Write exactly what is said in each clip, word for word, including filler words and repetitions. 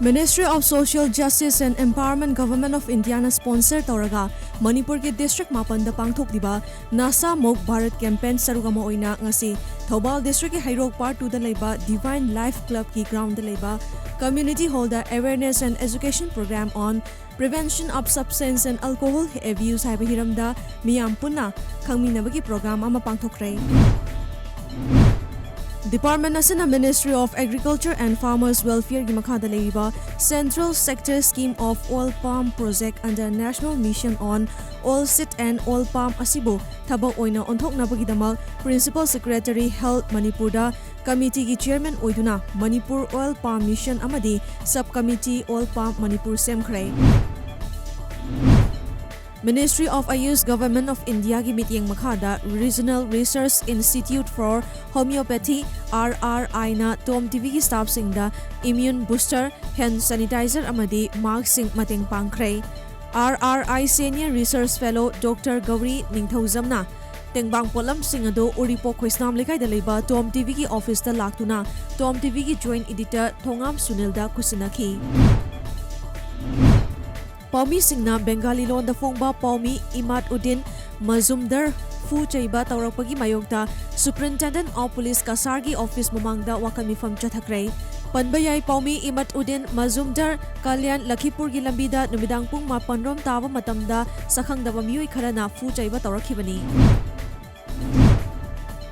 Ministry of Social Justice and Empowerment, Government of India ꯅ sponsor ꯇꯧꯔꯒ ꯃꯅꯤꯄꯨꯔꯒꯤ district ꯃꯥꯄꯟꯗ ꯄꯥꯡꯊꯣꯛꯂꯤꯕ ꯅꯥꯁꯥ ꯃꯨꯛ ꯚꯥꯔꯠ campaign ꯁꯔꯨꯛ ꯑꯃ ꯑꯣꯏꯅ ꯉꯁꯤ ꯊꯧꯕꯥꯜ district ꯀꯤ ꯍꯩꯔꯣꯛ Part two ꯗ ꯂꯩꯕ Divine Life Club ꯀꯤ ground ꯗ ꯂꯩꯕ community hall the awareness and education program on Prevention of Substance and Alcohol Abuse ꯍꯥꯏꯕ ꯍꯤꯔꯝꯗ ꯃꯤꯌꯥꯝ ꯄꯨꯟꯅ ꯈꯪꯃꯤꯟꯅꯕꯒꯤ program ꯑꯃ ꯄꯥꯡꯊꯣꯛꯈ꯭ꯔꯦ꯫ Department ꯑꯁꯤꯅ Ministry of Agriculture and Farmers Welfare ꯒꯤ ꯃꯈꯥꯗ ꯂꯩꯔꯤꯕ Central Sector Scheme of Oil Palm Project under National Mission on Oilseed and Oil Palm ꯑꯁꯤꯕꯨ ꯊꯕꯛ ꯑꯣꯏꯅ ꯑꯣꯟꯊꯣꯛꯅꯕꯒꯤꯗꯃꯛ Principal Secretary Health ꯃꯅꯤꯄꯨꯔꯗ committee ꯒꯤ chairman ꯑꯣꯏꯗꯨꯅ Manipur Oil Palm Mission ꯑꯃꯗꯤ Sub Committee Oil Palm Manipur ꯁꯦꯝꯈ꯭ꯔꯦ꯫ Ministry of Ayush, Government of India ꯒꯤ ꯃꯤꯠꯌꯦꯡ ꯃꯈꯥꯗ Regional Research Institute for Homeopathy, R R I ꯅ Tom TV ꯒꯤ staff ꯁꯤꯡꯗ immune booster, hand sanitizer ꯑꯃꯗꯤ mask ꯁꯤꯡ ꯃꯇꯦꯡ ꯄꯥꯡꯈ꯭ꯔꯦ꯫ R R I Senior Research Fellow Doctor Gauri ꯅꯤꯡꯊꯧꯖꯝꯅ ꯇꯦꯡꯕꯥꯡ ꯄꯣꯠꯂꯝꯁꯤꯡ ꯑꯗꯨ ꯎꯔꯤꯄꯣꯛ ꯈꯣꯏꯁꯅꯥꯝ ꯂꯩꯀꯥꯏꯗ ꯂꯩꯕ Tom TV ꯒꯤ office ꯇ ꯂꯥꯛꯇꯨꯅ Tom TV ꯒꯤ Joint Editor ꯊꯣꯉꯥꯝ ꯁꯨꯅꯤꯜꯗ ꯈꯨꯠꯁꯤꯟꯅꯈꯤ꯫ ꯄꯥꯎꯃꯤꯁꯤꯡꯅ ꯕꯦꯡꯒꯥꯂꯤ ꯂꯣꯟꯗ ꯐꯣꯡꯕ ꯄꯥꯎꯃꯤ ꯏꯃꯥꯗ ꯎꯗꯤꯟ ꯃꯖꯨꯝꯗꯔ ꯐꯨ ꯆꯩꯕ ꯇꯧꯔꯛꯄꯒꯤ ꯃꯥꯌꯣꯛꯇ Superintendent of Police ꯀꯁꯥꯔꯒꯤ office ꯃꯃꯥꯡꯗ ꯋꯥꯀꯠ ꯃꯤꯐꯝ ꯆꯠꯊꯈ꯭ꯔꯦ꯫ ꯄꯟꯕ ꯌꯥꯏ, ꯄꯥꯎꯃꯤ ꯏꯃꯥꯗ ꯎꯗꯤꯟ ꯃꯖꯨꯝꯗꯔ ꯀꯂ꯭ꯌꯥꯟ ꯂꯈꯤꯄꯨꯔꯒꯤ ꯂꯝꯕꯤꯗ ꯅꯨꯃꯤꯗꯥꯡ ꯄꯨꯡ ꯃꯥꯄꯟ ꯔꯣꯝ ꯇꯥꯕ ꯃꯇꯝꯗ ꯁꯛꯈꯪꯗꯕ ꯃꯤꯑꯣꯏ ꯈꯔꯅ ꯐꯨ ꯆꯩꯕ ꯇꯧꯔꯛꯈꯤꯕꯅꯤ꯫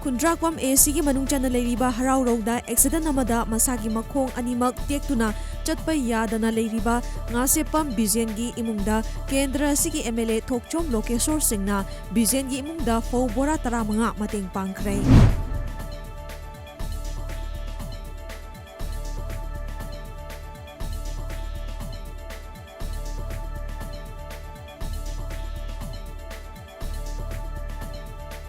ꯈꯨꯟꯗ꯭ꯔꯥꯛꯄꯝ A C ꯒꯤ ꯃꯅꯨꯡ ꯆꯟꯅ ꯂꯩꯔꯤꯕ ꯍꯔꯥꯎꯔꯧꯗ accident ꯑꯃꯗ ꯃꯁꯥꯒꯤ ꯃꯈꯣꯡ ꯑꯅꯤꯃꯛ ꯇꯦꯛꯇꯨꯅ ꯆꯠꯄ ꯌꯥꯗꯅ ꯂꯩꯔꯤꯕ ꯉꯥꯁꯦꯞꯄꯝ ꯕꯤꯖꯦꯟꯒꯤ ꯏꯃꯨꯡꯗ ꯀꯦꯟꯗ꯭ꯔ ꯑꯁꯤꯒꯤ M L A ꯊꯣꯛꯆꯣꯝ ꯂꯣꯀꯦꯁꯣꯔ ꯁꯤꯡꯅ ꯕꯤꯖꯦꯟꯒꯤ ꯏꯃꯨꯡꯗ ꯐꯧ ꯕꯣꯔꯥ ꯇꯔꯥꯃꯉꯥ ꯃꯇꯦꯡ ꯄꯥꯡꯈ꯭ꯔꯦ꯫